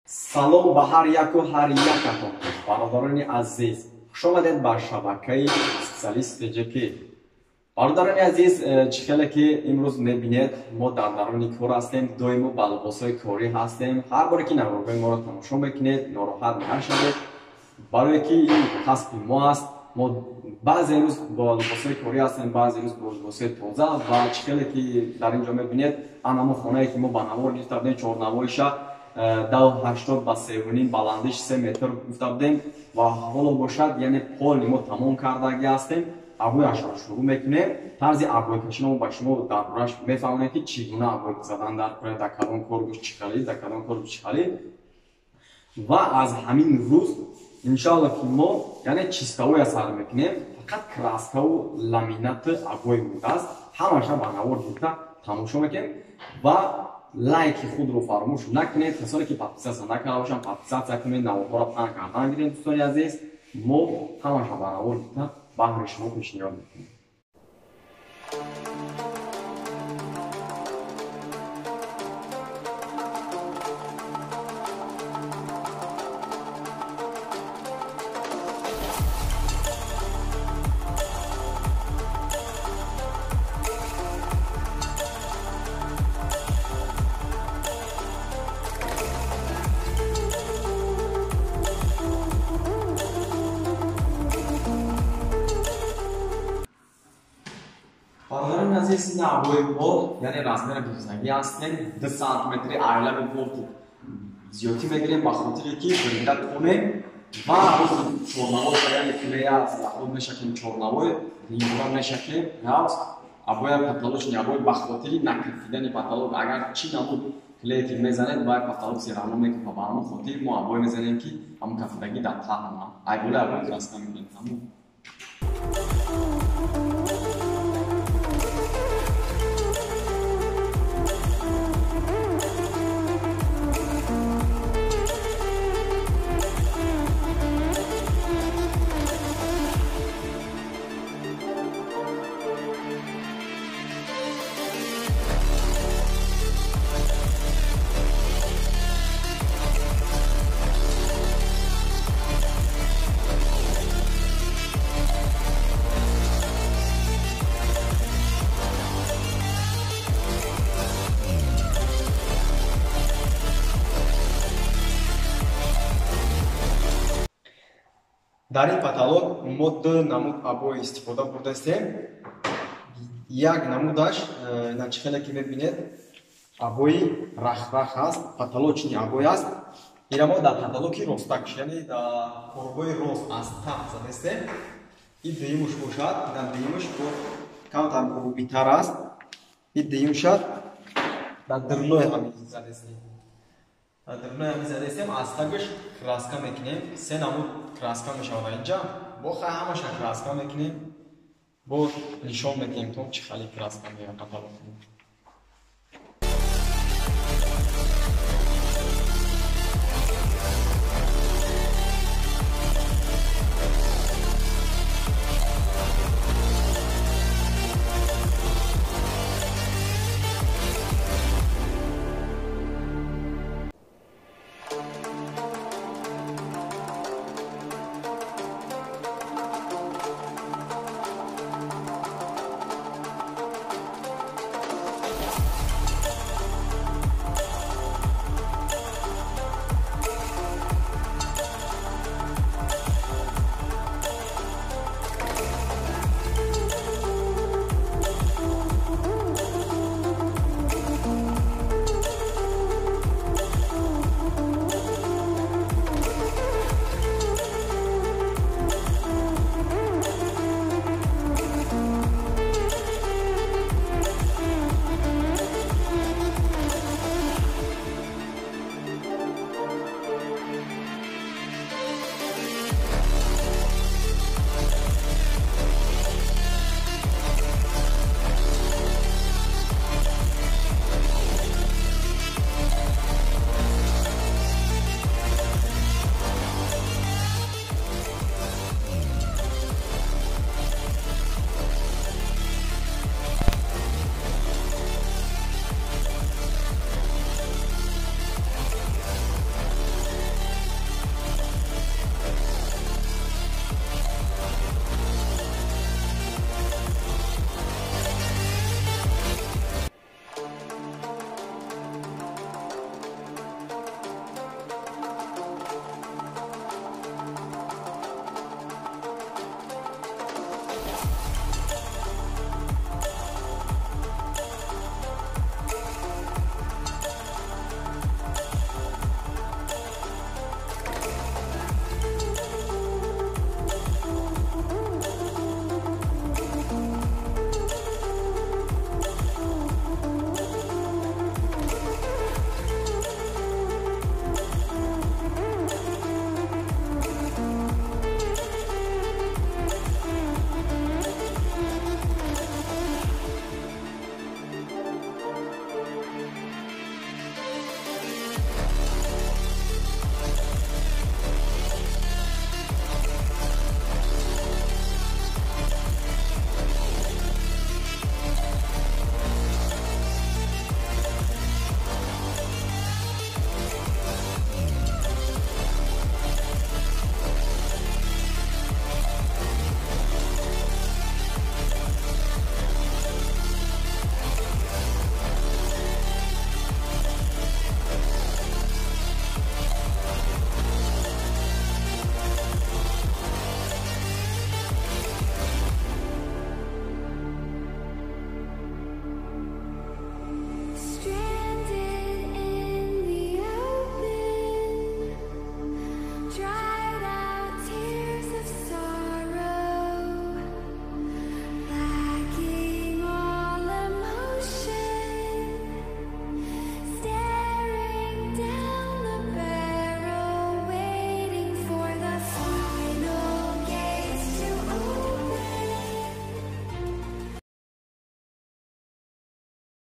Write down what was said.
Салом ба ҳар яку ҳар якатон, бародарони азиз. Хуш омадед ба шабакаи Специалист ТҶК. Бародарони азиз, чӣ хеле ки имрӯз мебинед, мо дар даруни кор ҳастем, доимо ба либосҳои корӣ ҳастем. Ҳар боре ки наворҳои моро тамошо мекунед, нороҳат нашавед, барое ки ин касби мо аст. Мо баъзе рӯз бо либосҳои корӣ ҳастем, баъзе рӯз бо либосҳои тоза. Ва чӣ хеле ки дар ин ҷо мебинед, анамо хонае ки мо ба навор гирифта будем, чорнавоиша 2,80 ба 3,5, баландиш 3 метр гуфта будем ва ҳоло бошад, яъне поли мо тамом кардаги ҳастем. Обояшро шурӯъ мекунем. Тарзи обойкаширо мо ба шумо дар бораш мефаҳмонем, ки чӣ гуна обой задан дар кор, дар кадом коргӯш чӣ хали, дар кадом коргӯш чӣ хали. Ва аз ҳамин рӯз иншоалло ки мо яъне чистовоя сар мекунем, фақат краскаву ламинати обой будааст. Ҳамаша ба навор гирифта тамошо мекунем ва лайки худро фаромӯш накунед. Касоне ки подписаться накарда бошанд, подписаться кунед, наворҳоро паҳн кардан гиред. Дӯстони азиз, мо ҳамаша ба навор гирифта баҳри шумо пешниҳод мекунем. Бародарони азиз, ин обои мо, яъне размери гирифтагӣ ҳастем, 2 сантиметри айлаби болти зиёдтӣ мегирем, ба хотире ки бурида тонем ва рӯзи чорнавой, яъне клея заход мешакем, чорнавой римбора мешакем, ҳавз обоя потолочни обой ба хотири накафидани потолок. Агар чӣ намуд клее ки мезанед, бояд потолок серавно мекунад. Ба ҳамон хотир мо обой мезанем, ки ҳамон кафидагӣ дар таҳ намонад. Ай болои обой краска мекунем, тамом. Дар ин потолок мо ду намуд обои истифода бурдастем. Як намудаш, чӣ хеле ки мебинед, обои рахрах аст, потолочни обой аст. Ира мо дар потолоки ростак, яъне дар коргоҳи рост аз таҳт задастем. Ин дуюмуш бошад, дар дуюмуш бо камтар грубитар аст. Ин дуюмшад дар дурной ҳамин задастем. Дар дурной ҳамин задастем, аз тагаш краска мекунем. Се намуд краска мешавад инҷа. Бо хай ҳамаша краска мекунем. Бо нишон медиҳем, то чӣ хали краска меояд потолок.